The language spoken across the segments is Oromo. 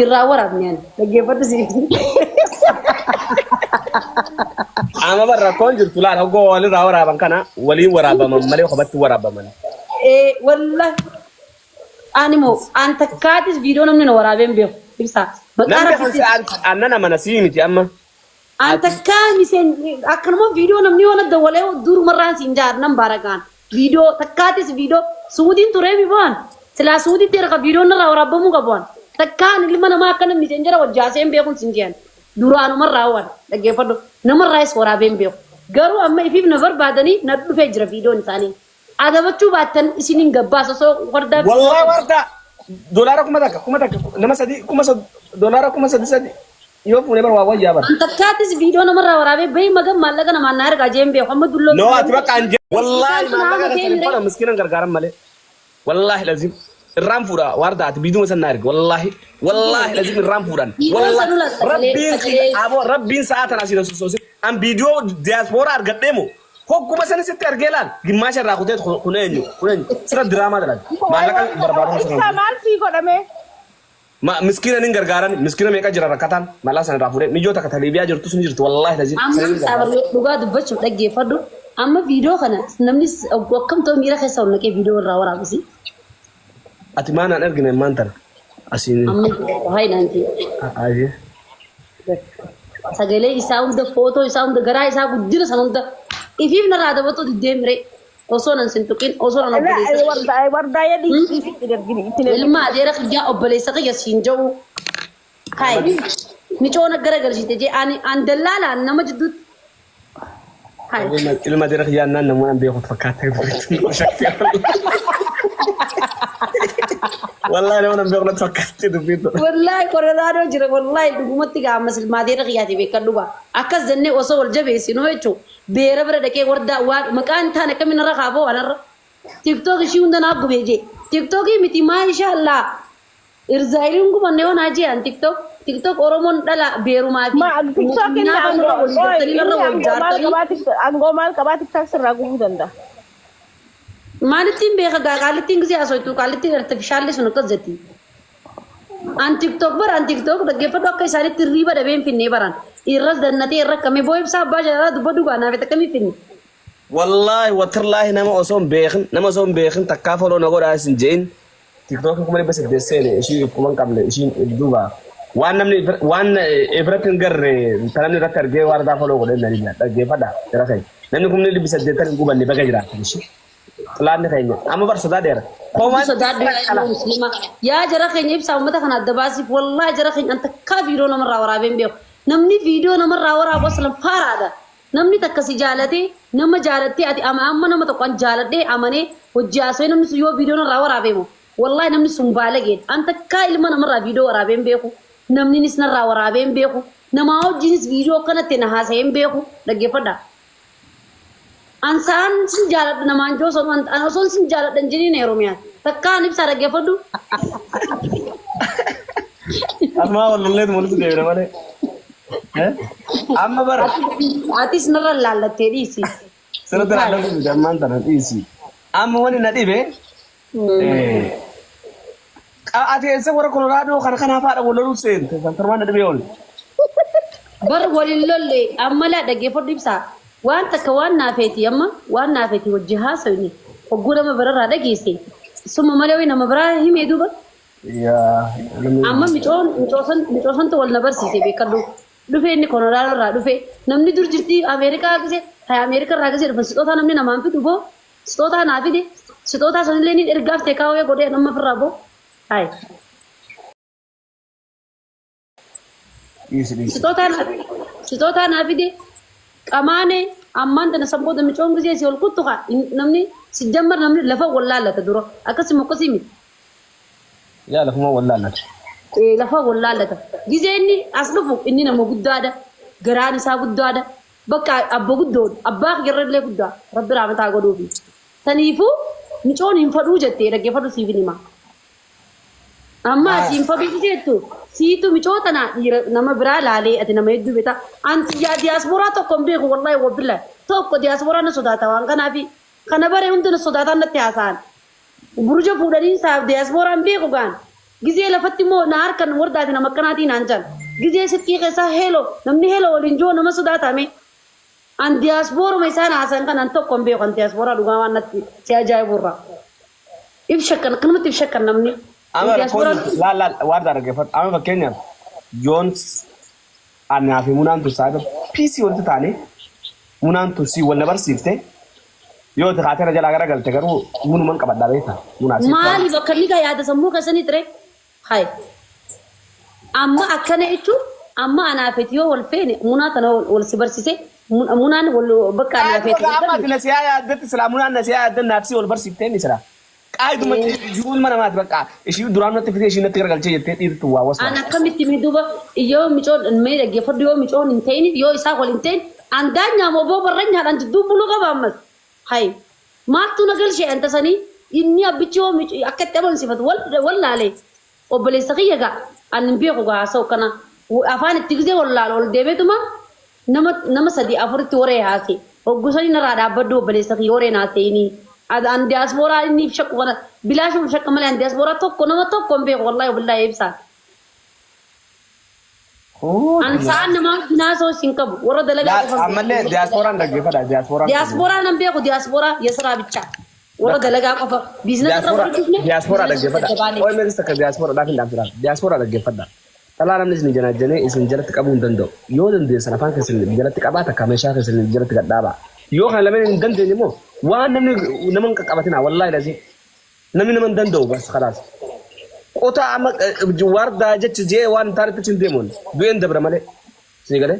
Irraa waraabne ani. Dhaggeeffadhu si. Amma bar rakkoon jirtu laal hoggoo walirraa waraaban kana waliin waraabaman malee kophatti waraabaman. Ee wallahi ani moo an takkaatis viidiyoo namni na waraabee hin beeku. Ibsaa. Maqaa Namni kan rabbiitti. aannan amana sii miti amma. An takkaa miseen akkanuma viidiyoo namni yoo na dawwalee durumarraan siin jaar nan baaragaan. Viidiyoo takkaatis viidiyoo suudiin turee mi bu'an silaa suuditti erga viidiyoon narraa waraabamuu qabu an takkaan ilma namaa akkana miseenjera wajjaasee hin beekuun sin jehan duraanumarraa waan dhaggeeffadhu namarraayis waraabee hin beeku garuu amma ifiif na barbaadanii na dhufee jira viidiyoon isaanii adabachuu baattan isiniin gabbaasa osoo wardaa Wallahi warda doolaara 1000 1000 nama sadii doolaara 3000 sadii yoo fuunee bar waa wayyaa bar. An takkaatis viidiyoo namarraa waraabee bahii magan maallaqa namaan na ergaa jeen beeku amma dulloo No ati bakka an wallaahi Isaan kun maallaqa haama kan deemire. fana miskinan gargaaran malee. Wallaahi lazim irraan fuudha waarda ati biiduma san na ergi wallaahi wallaahi lazim irraan fuudhan. Viidiyoo Wallaahi sanula sagalee rabbiin sagalee aboo rabbiin sa'aa tana asiin sossoosin an viidiyoo diyaaspoora argadhee moo hogguma san sitti argee laal gimmaasha irraa kutee kun eenyu kun eenyu sira diraamaa dalaga maallaqa barbaadamu Ibsaa sana. maal sii godhame? Ma miskiina nin gargaaran miskiina meeqa jira rakkataan malaa sana irraa fuudhee miyyoo takka ta Liibiyaa jirtus ni jirti wallaahi lazim Amma sana nin gargaaran. sabar dhugaa dubbachuuf dhaggeeffadhu. Amma viidiyoo kana namni akkam ta'u miira keessa ol naqee viidiyoo irraa waraabisi. Ati maa naan ergine ammaan tana asiin. Amma hayi naan jee. Ayyee. Sagalee isaa hunda footoo isaa hunda garaa isaa guddina sana hunda ifiif narraa dabatuu diddee miree. Osoo nan sin tuqin osoo nan obboleessa Wardaa wardaa yadii itti ergini itti ergini. Ilma adeera kiyyaa obboleessa kiyya siin ja'u. Hayi. Micoon gara galchite jee ani an dallaalaan nama jidduutti. Hayi. Ilma adeera kiyyaa naan namoonni beeku fakkaata. Wallaahi nama nan beeku natti fakkaatti dubbiin tun. Wallaahi Koloraadoo jira wallaahi dhugumatti gaa ammas ilma adeera kiyyaati beekadhu gaa. Akkas jennee osoo wal jabeessinuu jechuun beera bira dhaqee wardaa waan maqaan taane akkamiin irra kaaboo anarra. TikTok ishii hunda naa gubee jee. TikTokii miti maa insha Allah. Irzaayiliin gubanne yoo naa jee an TikTok. TikTok Oromoon dhala beerumaa fi Ma TikTok inni nyaata nurra aangoo wal qoy gartanii inni narra wal aangoo maal jaartanii. qabaa TikTok aangoo maal qabaa TikTok sirraa gubuu danda'a. Maalittiin beeka gaa qaallittiin gisee haasoftu qaallittiin artifishaalli sun akkas jetti. An TikTok bara an TikTok dhaggeeffadhu akka isaanitti hirriiba dhabee hin finnee baran. Irras dannatee irra akkamii boo ibsaa abbaa jaalalaa dubbadhu gaa naaf akkamii finne. Wallaahi watirlaahi nama osoo hin beekin nama osoo hin beekin takkaa foloo na godhaa isin je'in tiktookii 800,000 seene ishii kuma hin qabne ishiin duuba waan namni waan ifratti hin garre ta namni irratti argee waan irraa foloo godhe nani dhaggeeffadha jara keenya namni 800,000 hin gubanne baga jiraatan ishii xilaanni keenya amma bar sodaa dheera Rabbi sodaadhu yaa ilma muslimaa. Yaa jara keenya ibsaa uummata kana adda baasiif wallaahi jara keenya an takkaa viidiyoo namarraa waraabee hin beeku. Namni viidiyoo namarraa waraabu aslan faaraadha. Namni takka si jaalatee nama jaalattee ati ama amma nama tokko an jaaladhee amanee hojii haasawee namni sun yoo viidiyoo narraa waraabee moo wallaahi namni sun baalageedha. An takkaa ilma namarraa viidiyoo waraabee hin beeku. Namninis narraa waraabee hin beeku. Namaa wajjinis viidiyoo akkanatti na haasa'ee hin beeku. Dhaggeeffadhaa. An sa'aan sin jaaladha namaan joo osoo an osoon sin jaaladha hin jedhiin Oromiyaa. Takkaa an ibsaa dhaggeeffadhu. Ammaa wal lolleetu walitti deebina malee. Eh? Amma bara Atis narra laallattee dhiisi. sirriitti laallatu miti ammaan tana dhiisi. Amma wani na dhibe eh, ati eessa warra Koloraadoo kana kanaaf haadha wal loluu seente kan torban na dhibee oole. Bar walin lolle amma laa dhaggeeffadhu ibsaa. Waan takka waan naafeeti amma waan naafeeti wajji haasawni hogguu nama birarraa dhageesse. Suma malee wayi nama biraa himee duuba. Yaa namni Amma micoon micoosan micoosantu wal na barsiise beekadhu. Dhufee inni Koloraadoo irraa dhufe namni dur jirti Ameerikaa gise hay Ameerikaa irraa gise dhufan sixootaa namni namaan fidu boo sixootaa naa fide sixootaa sanillee ni ergaaf teekaawee godhee nama ofirraa boo hay dhiisi dhiisi. Sixootaa naa sixootaa naa fide qamaane ammaan tana san booda micoon gisee si ol kuttu kaa namni si jammar namni lafa wallaallata dura akkasuma akkasii miti. Yaa lafuma wallaallata. Ee, lafa wallaallata. Gizee inni as dhufu inni nama guddaadha. Garaan isaa guddaadha. Bakka abba guddoodha. Abbaa kiyyarra illee guddaa. Rabbi rahmataa godhuufi. Saniifuu micoon hin fadhuu jettee dhaggeeffadhu siif hin hima. Amma ati hin fadhuu jettu siitu micoo tana dhiira nama biraa laalee ati nama hedduu beekta. Anti yaa diyaasporaa tokko hin beeku wallaahi wabillahi. Tokko diyaasporaa na sodaata waan kanaafi. Kana bare hundi na sodaataan natti haasa'an. Buruja fuudhanii isaaf diyaasporaa hin beeku gaan. Gizee lafatti immoo na harkan wardaati nama akkanaatii naan jaan. Gizee silkii keessaa hello namni hello waliin jiru nama sodaatame. An diyaaspooruma isaan haasan kan an tokko hin beeku an diyaaspooraa dhugaa waan natti si ajaa'ibu irraa. If shakkan akkanumatti if shakkan namni. Amma rakkoon Diyaasporaan jirtu laal laal waan dhaggeeffadhu. Amma fakkeenyaaf yoon anaa fi munaan tun saahiba piisii walitti taane munaan tun si wal na barsiifte yoo itti kaatee na jalaa garagalte garuu munuman qabadha beektaa munaa siif waan. Maaliif akka inni gaa yaada sammuu keessanii ture? Hay. Amma akkana jechuun amma anaa feeti yoo wal feene munaa tana wal si barsiise munaan wal bakka anaa Qaayiduma feeti gaa wal amma ati barsiise. na siyaa yaaddetti silaa munaan na siyaa yaadde naaf si wal barsiiftee ni silaa. Qaayiduma jiruu ilma namaati bakka ishii duraan natti fidee ishii natti garagalchee jettee dhiirtu waa An waswaasti. akkamitti mee duuba yoo micoon mee dhaggeeffadhu yoo micoon hin ta'in yoo isaa wal hin ta'in an daanyaa moo boo barranyaadhaan jidduu buluu qaba ammas. Hay. Maaltu na galchee anta sanii inni abbichi yoo akka itti amansiifatu wallaalee obboleessa kiyya gaa an hin beeku gaa haasa'u kana afaan itti gisee wallaal ol deemeetuma nama nama sadii afuritti waree haase hoggusanii narraa dhaabbadhu obboleessa kiyya waree naaseenii an diyaaspooraa inni shakku kana bilaashuma shakka malee an diyaaspooraa tokko nama tokko hin beeku wallaahi billaahi ibsaa. An sa'aan namaa wajjin haasa'u hin qabu warra dalagaa Laal qofa hin ammallee beeku. diyaaspooraan dhaggeeffadha diyaaspooraan qabu. Diyaaspooraa nan beeku diyaaspooraa yasiraa bichaa. Warra dalagaa qofa biizinasa irra Diyaaspoora walitti dhufne diyaaspoora biizinasa dhaggeeffadha. jajjabaanee. OMN takka diyaaspoora dhaaf hin dhaamsira. Diyaaspoora dhaggeeffadha. Dhalaa namni isin janaajjanee isin jalatti qabuu hin danda'u. Yoo dandeessan afaan keessan jalatti qabaa takka meeshaa keessan jalatti gadhaabaa. Yoo kana lameen hin dandeenye immoo waan namni nama hin qaqqabatina wallaahi lazii. Namni nama hin danda'u bas khalaas. Qotaa amma waardaa jechi jee waan hin taanetti achi hin deemuun du'een dabra malee. Sii galee?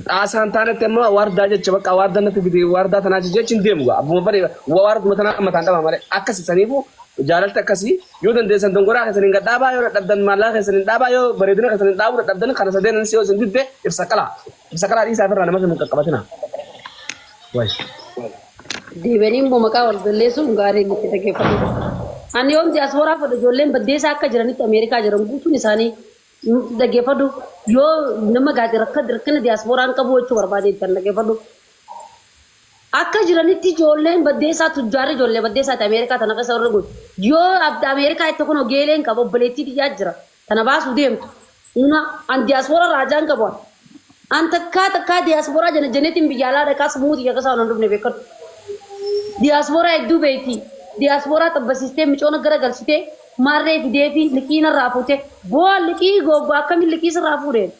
Xaasaan taanetti amma waardaa jecha bakka waardaa natti fide waardaa tanaa jechi hin deemu gaa. Abbuma fedhe waarduma tanaa mataan dhaba malee akkasi saniifuu jaalalti akkasii yoo dandeessan dongoraa keessan hin gadhaabaa yoo dadhabdan maallaa keessan hin dhaabaa yoo bareedina keessan hin dhaabuu dadhabdan kana sadeen si yoo isin didde ibsa qalaa. Ibsa qalaa dhiisaa ofirraa nama hin qaqqabatina. Wayi. Deebi'anii immoo maqaa wal balleessuun gaarii miti dhaggeeffadhu. Ani yoom diyaaspooraa fedhu ijoolleen baddeessaa akka jiranitti Ameerikaa jiran guutuun isaanii dhaggeeffadhu yoo nama gaati rakkina diyaasporaan qabu jechuu barbaade kan dhaggeeffadhu. Akka jiranitti ijoolleen baddeessaa tujjaarri ijoollee baddeessaati Ameerikaa tana keessa warri guutu. Yoo Ameerikaa itti kun geeleen qaba obboleettii xiyyaa jira. Tana baasuu deemtu. Una an diyaasporaa raajaan qabu. An takkaa takkaa diyaasporaa jana janeetiin biyya alaa dhaqaa sammuu xiyya keessaa waan dhufne beekadhu. Diyaasporaa hedduu beekti. Diyaasporaa xabbasiistee micoona gara galchitee maarree fidee fi liqii narraa fuutee bu'aa liqii gobbaa akkamiin liqii sirraa fuudheen.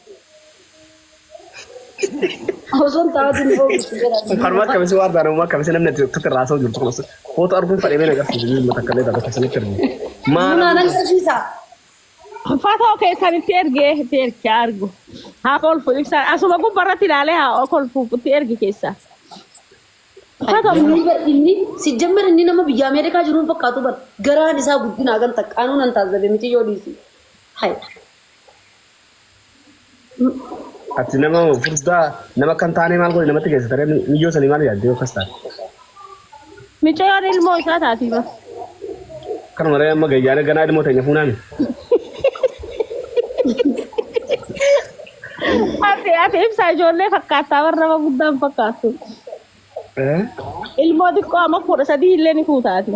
Osoon taa'atiin oomishu jedha. Kanuma akkamisi waan taane uumaa akkamisi namni ati akkatti irraa haasa'u jirtu kunis footoo arguun fedhee mee agarsiisa ilma takka illee takka sanitti argu. Maal Munaa nan agarsiisa. Fatoo keessan itti ergee itti ergi haa argu. Haa kolfu ibsaan asuma gubbarratti ilaalee haa kolfu itti ergi keessa. Fatoo Inni bar inni sijjammer inni nama biyya Ameerikaa jiruun fakkaatu bar garaan isaa guddina hagan takka anuu nan taazzabe miti yoo dhiisi. Hay. Ati nama furdaa nama kan taane maal godhe namatti geessa taree miyyoo sanii maal yaadde yoo akkas taate. Micayyoon ilmoo isaa taati ba. Kanuma ree amma gayyaana ganaa ilmoo teenya fuunaami. Ati ibsaa ijoollee fakkaattaa warra nama guddaa hin fakkaattu. Ilmoo xiqqoo amma 13 illee ni fuutaati.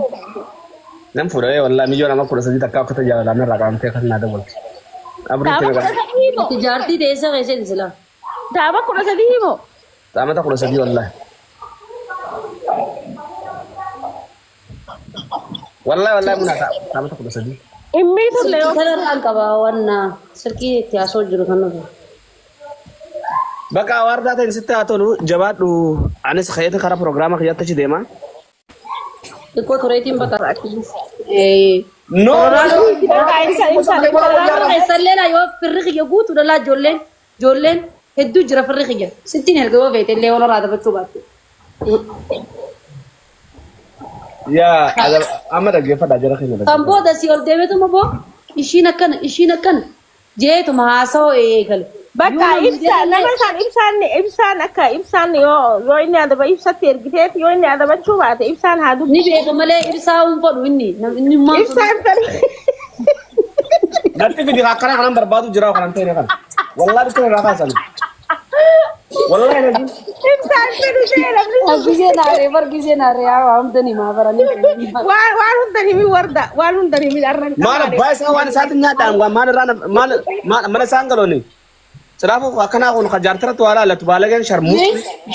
Nan fuudha ee wallaahi miyyoo nama 13 takka akka tajaajilaan irraa qabamtee kan naa dawwalti. Abrii Taaba itti kudha maqaa. sadii moo? Ati jaartii teessa keessatti silaa. Taaba 13 moo? Amata 13 wallaahi. Wallaahi wallaahi munaa ta'a amata 13. Immii turle Silkii yoo. kanarraan qaba wanna silkii itti haasoo jiru kanarra. Bakka waardaa ta'in sitti haa tolu jabaadhu anis kayyata karaa pirogiraama kiyyaatti achi deema. Xiqqoo tureetiin bakka. No Bakka ibsa ibsa Koloraadoo keessallee laa yoo firri kiyya guutuu dhalaa ijoolleen ijoolleen hedduu jira firri kiyya sittiin erga yoo feete illee walirraa taphachuu baatte. Yaa amma dhaggeeffadhaa jara keenya Kan dhaggeeffadhaa. booda si ol deemetuma boo ishiin akkana ishiin akkana jeetuma haasawoo eegale. Bakka Yoo namni ibsa jedhallee nama isaan ibsaan ibsaan akka ibsaan yoo yoo inni adaba ibsatti ergiteet yoo inni adabachuu baate ibsaan haa ni dubbisu. beeka malee ibsaa hin fedhu inni inni maal fedhu. Ibsaan fedhu. Natti fidi akkana kanan barbaadu jira kanan ta'e kana. Wallaahi bitti irraa kaasan. Wallaahi lazim. Ibsaan fedhu see namni sun. Gisee naaree bar gisee naaree haa waa hunda ni maa baranii. Waan hunda himi warda waan hunda himi arran Maal abbaa isaa waan isaatiin nyaadhaan waan maal irraa maal maal mana isaan galooni. Silaafuu akkanaa kun kan jaartirratti waa laallatu baalageen sharmuu.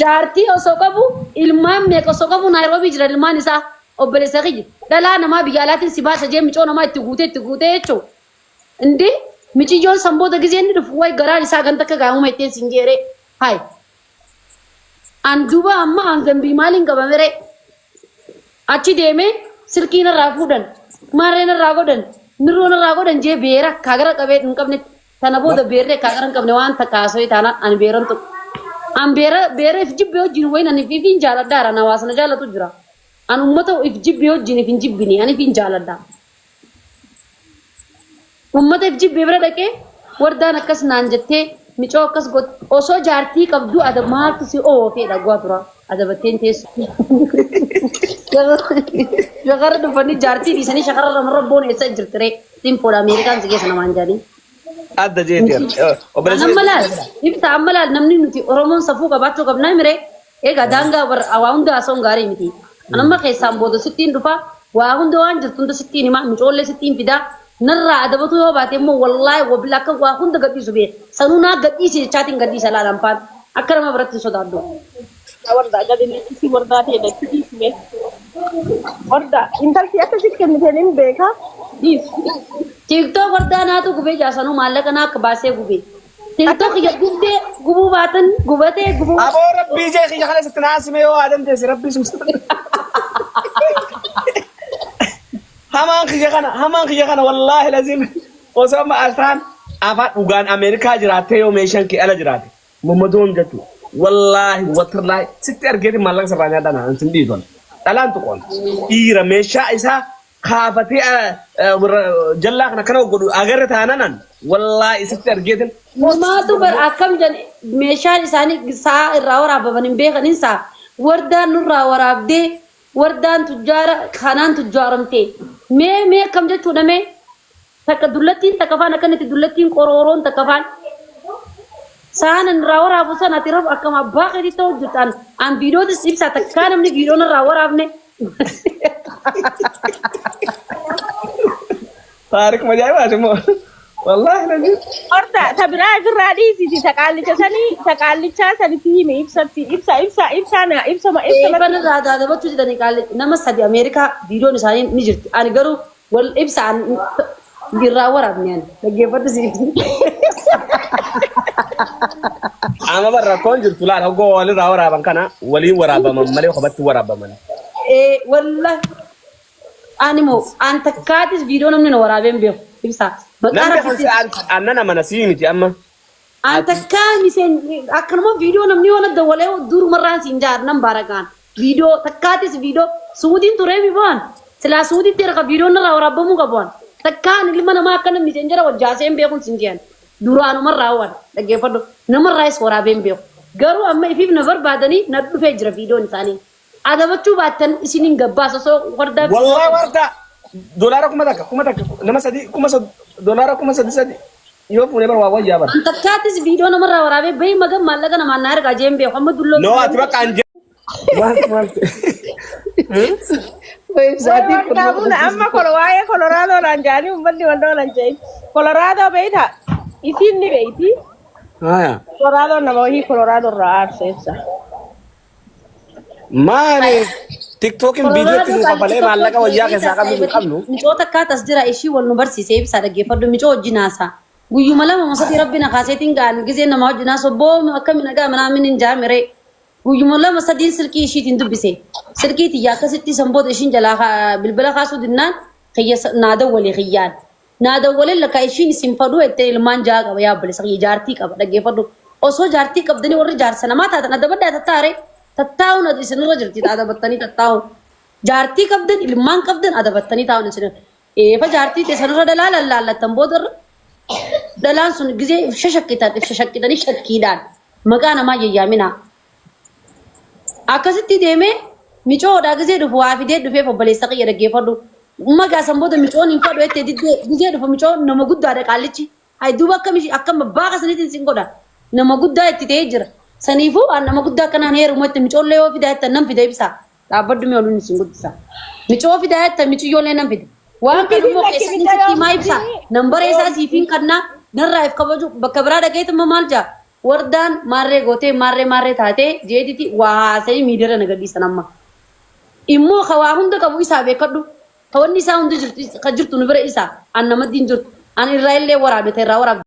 Jaartii osoo qabu ilmaan meeqa osoo qabu Naayiroobii jira ilmaan isaa obboleessa kiyya. Dhalaa namaa biyya alaatiin si baasa jee micoo namaa itti guutee itti guutee jechuudha. Indi miciyyoon san booda gizee inni dhufu wayi garaan isaa ganda akka gaa'uma ittiin sin jeeree. Hayi. An duuba amma an zambii maaliin qabame ree? Achi deemee silkii narraa fuudhan, maarree narraa godhan, mirroo narraa godhan jee beera kaagara qabee hin qabne tana booda beerree kaagara hin qabne waan takka haasawee taanaan ani beeran tuqu. An beera beera if jibbee wajjin wayin ani if hin jaaladhaara na hawaasa na jaalatu jira. An ummata if jibbee wajjin if hin jibbine ani if hin jaaladha. Ummata if jibbee bira dhaqee wardaan akkas naan jettee micoo akkas got osoo jaartii qabduu ada maaltu si oofee dhagwaa dura adabatteen teessu. Shakara dhufanii jaartii dhiisanii shakara namarra boon eessa jirti ree siin fuudha Ameerikaan si keessa namaan jaanii. Adda jeeti. Obboleessa Amma laal ibsa amma laal namni nuti Oromoon safuu qabaachuu qabnaa miree egaa daangaa waa hunda haasa'uun gaarii miti. Anamma keessaan booda sittiin dhufa waa hunda waan jirtu hunda sittiin hima micoollee sittiin fidaa narraa adabatu yoo baate immoo wallaahi wabila akka waa hunda gadhiisu beeka. Sanuu naa gadhiisi jechaatiin gadhiisa laalaan faan akka nama biratti hin sodaadhu. Warda gadi dhiisi wardaa ta'e datti dhiisme. Warda intalti akkasitti kenniteen hin beeka dhiisi. TikTok wardaa naatu gubee jaasanuu maallaqa naa akka baasee gubee. TikTok kiyya gubdee gubuu baatan gubatee gubuu. Aboo rabbii jee kiyya kana sitti naasime yoo aadan teesse rabbii sun. Hamaan kiyya kana hamaan kiyya kana wallaahi lazim osoo amma afaan afaan dhugaan Ameerikaa jiraattee yoo meeshaan kee ala jiraate mammadoon jechuudha. Wallaahi watirlaahi sitti argeeti maallaqa sirraa nyaadhaan an sin dhiisan. Dhalaan tuqoon dhiira meeshaa isaa kaafatee jallaa kana akkana godhu agarre taananan wallaahi sitti argeetin. Namaatu bar akkam jedhan meeshaan isaanii sa'a irraa waraabaman hin beekanin sa'a. Wardaan nurraa waraabdee wardaan tujjaara kanaan tujjaaramte. Mee mee akkam jechuudha mee takka dullattiin takka faan akkanatti dullattiin qorooroon takka faan. Sa'aan irraa waraabu sana ati rafu akkam abbaa keetitti ta'u jirta. An viidiyootis ibsaa takkaa namni viidiyoon irraa waraabne. Taarik majaa'ibaati immoo. Wallaahi lazim. Horta ta biraa ofirraa dhiisiti ta qaallicha sanii ta qaallichaa sanitti himi ibsatti ibsa ibsa ibsaa na ibsama ibsa Eebbana irraa daadabachuu jedhanii qaalli nama sadi Ameerikaa viidiyoon isaanii ni jirti. Ani garuu wal ibsa an irraa waraabne ani dhaggeeffadhu si. Amma bar rakkoon jirtu laal hoggoo walirraa waraaban kana waliin waraabaman malee kophatti waraabaman. Ee wallahi ani moo an takkaatis viidiyoo namni na waraabee hin beeku ibsaa. Maqaa Namni kan rabbitti annan amana sii miti amma. an takkaa miseen akkanuma viidiyoo namni waan adda walee durumarraan siin jaar nan baarakaan viidiyoo takkaatis viidiyoo suudiin turee mi ba'an silaa suudiitti erga viidiyoon irraa waraabamuu qabu an takkaan ilma namaa akkana miseen jara wajjaasee hin beekun siin jiran duraanumarraa waan dhaggeeffadhu namarraayis waraabee hin beeku garuu amma ifiif na barbaadanii na dhufee jira viidiyoon isaanii adabachuu baattan isiniin gabbaasa osoo wardaa Wallaahi warda doolaara 1000 1000 nama sadii doolaara 3000 yoo fuunee bar waa wayyaa bar. An takkaatis viidiyoo namarraa waraabee bahii magan maallaqa namaan na ergaa jeen beeku amma dulloo. No ati bakka an maal maal. Way wardaa buna amma kolo waa'ee Koloraadoo naan jedhanii uummanni waldoo naan jedhin. Koloraadoo beektaa isiin ni beekti. Haya. Koloraadoo nama wahii Koloraadoo irraa aarsa ibsa. Maali TikTokin viidiyootti nu kafalee maallaqa wayyaa keessaa qabnu hin qabnu. Micoo takkaa tas jira ishii wal nu barsiise ibsaa dhaggeeffadhu micoo wajjin haasaa. Guyyuma lama masati rabbi na kaaseetiin ga'an gizee nama wajjin haasoo boo akkami nagaa manaamin hin jaamiree. Guyyuma lama sadiin silkii ishiitiin dubbise. Silkii tiyya akkasitti san booda ishiin jalaa bilbila kaasuu dinnaan kiyya naa dawwalee kiyyaan. Naa dawwalee lakka ishiin isin faduu ettee ilmaan ja'a qaba yaa obboleessa kiyya jaartii qaba dhaggeeffadhu. Osoo jaartii qabdanii warri jaarsa namaa taatan adabadhaa tattaare tattaa'uun isinirra jirti adabattanii tattaa'uun. Jaartii qabdan ilmaan qabdan adabattanii taa'uun isin eefa jaartii teessanirra dhalaa lallaallattan boodarra dhalaan sun gizee if shashakkitan if shashakkitanii shakkiidhaan maqaa namaa yayyaaminaa. Akkasitti deemee micoodhaa gizee dhufu waa fidee dhufeef obboleessa kiyya dhaggeeffadhu. Magaa san booda micoon hin fadhu jettee diddee gizee dhufu micoon nama guddaadha qaallichi. Hay duuba akkam ishii akkam abbaa kasaniitiin sin godha. Nama guddaa itti ta'ee jira. Saniifuu an nama guddaa akkanaan heerumu jette micoollee yoo fidaa jettan nan fida ibsaa. Dhaabbadhu mee oluun isin guddisa. Micoo fidaa jettan miciyyoollee nan fida. Waan kana immoo Lakki keessatti micayyoo sitti himaa ibsaa. Nambara isaa siif hin kannaa narraa if kabaju bakka biraa dhaqeetuma maal jaa. Wardaan maarree gootee maarree maarree taatee jeetiti waa haasa'ii miidiyaa na gadhiisan amma. Immoo ka waa hunda qabu isaa beekadhu. Ka wanni isaa hundi jirtu ka jirtu nu bira isaa. An namatti hin jirtu. An irraa illee waraabde ta irraa waraabde.